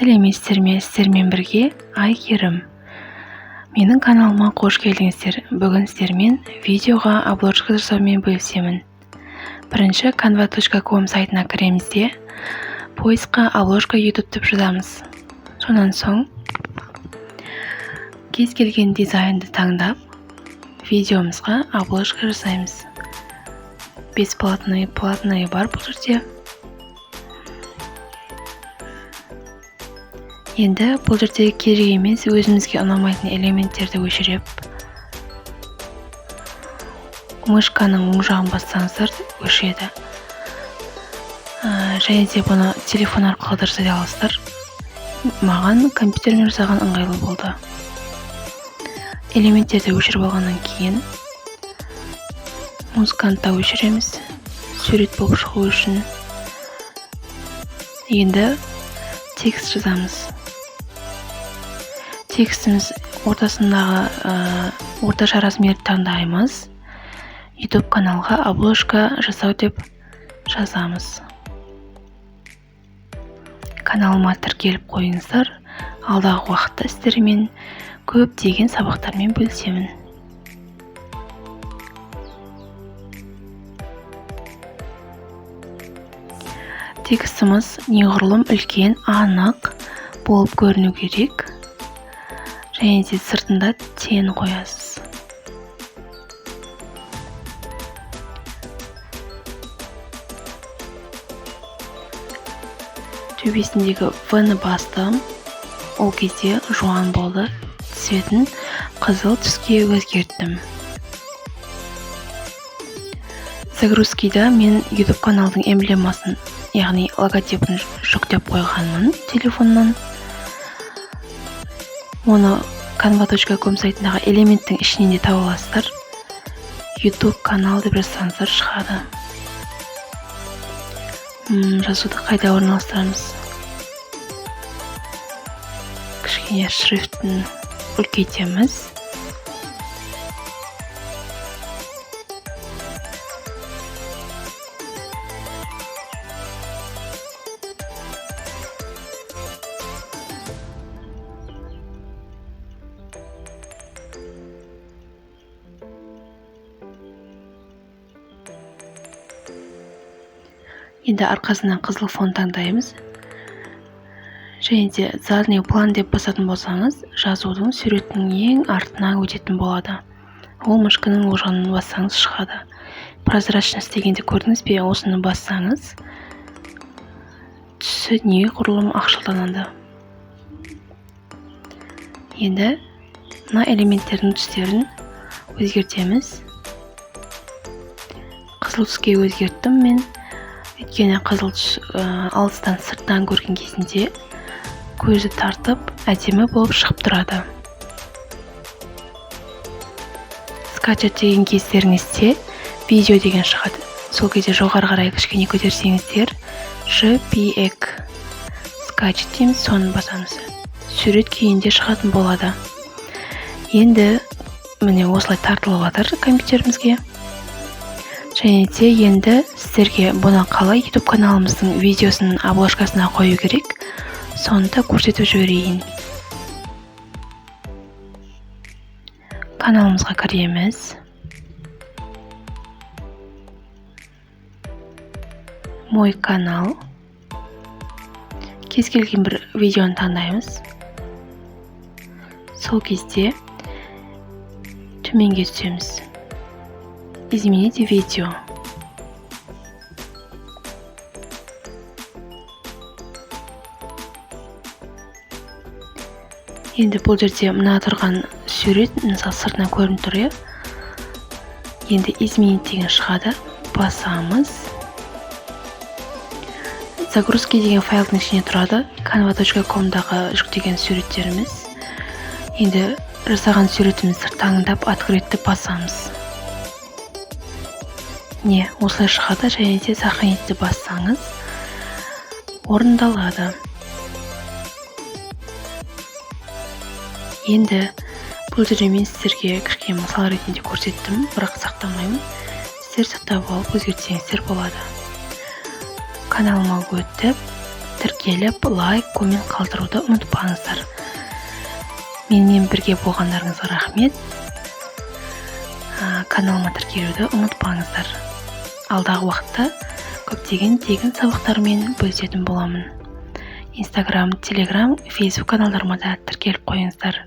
Сәлеметсіздер ме? Сіздермен бірге Айгерім. Менің каналыма қош келдіңіздер. Бүгін сіздермен видеоға обложка жасаумен бөлісемін. Бірінші canva.com сайтына кіреміз де, поисқа обложка YouTube деп жазамыз. Сонан соң кез келген дизайнды таңдап, видеомызға обложка жасаймыз. Бесплатный, платный бар бұл жерде. Енді бұл жерде керек емес, өзімізге ұнамайтын элементтерді өшіріп, мышканың оң жағын бассаңыздар өшеді. Және де бұны телефон арқылы да жасай аласыздар. Маған компьютермен жасаған ыңғайлы болды. Элементтерді өшіріп алғаннан кейін музыканы да өшіреміз, сурет болып шығу үшін. Енді текст жазамыз. Текстіміз ортасындағы орташа размерді таңдаймыз. YouTube каналға обложка жасау деп жазамыз. Каналыма тіркеліп қойыңыздар. Алдағы уақытта сіздермен көптеген сабақтармен бөлісемін. Текстіміз неғұрлым үлкен, анық болып көріну керек. Және де сыртында тен қоясыз. Төбесіндегі В-ны бастым. Ол кезде жуан болды. Цветін қызыл түске өзгерттім. Загрузкида мен YouTube каналдың эмблемасын, яғни логотипін жүктеп қойғанмын телефоннан. Оны canva.com сайтындағы элементтің ішінен де таба аласыздар. YouTube канал деп жазсаңыздар шығады. Жазуды қайда орналастырамыз? Кішкене шрифтін үлкейтеміз. Енді арқасынан қызыл фон таңдаймыз. Және де задний план деп басатын болсаңыз, жазудың суреттің ең артына өтетін болады. Ол мышканың оң жағын бассаңыз шығады. Прозрачность дегенді көрдіңіз бе? Осыны бассаңыз, түсі неғұрлым ақшылданады. Енді мына элементтердің түстерін өзгертеміз. Қызыл түске өзгерттім мен. Өйткені қызыл түс алыстан сырттан көрген кезінде көзді тартып әдемі болып шығып тұрады. Скачать деген кездеріңізде видео деген шығады. Сол кезде жоғары қарай кішкене көтерсеңіздер JPEG скачать дейміз, соны басамыз. Сурет күйінде шығатын болады. Енді міне осылай тартылып жатыр компьютерімізге. Және де енді сіздерге бұны қалай YouTube каналымыздың видеосын обложкасына қою керек, соны да көрсетіп жіберейін. Каналымызға кіреміз. Мой канал. Кез келген бір видеоны таңдаймыз. Сол кезде төменге түсеміз. Изменить видео. Енді бұл жерде мына тұрған сурет, мысалы, сыртынан көрініп тұр, иә? Енді изменить деген шығады. Басамыз. Загрузки деген файлдың ішіне тұрады canva.com-дағы жүктеген суреттеріміз. Енді жасаған суретімізді таңдап открытты басамыз. Не, осылай шығады. Және де сохранитті бассаңыз орындалады. Енді бұл жерде мен сіздерге кішкене мысал ретінде көрсеттім, бірақ сақтамаймын. Сіздер сақтап алып өзгертсеңіздер болады. Каналыма өтіп, Тіркеліп, лайк, коммент қалдыруды ұмытпаңыздар. Менімен бірге болғандарыңызға рахмет. Каналыма тіркелуді ұмытпаңыздар. Алдағы уақытта көптеген тегін сабақтармен бөлісетін боламын. Инстаграм, Телеграм, Фейсбук каналдарыма да тіркеліп қойыңыздар.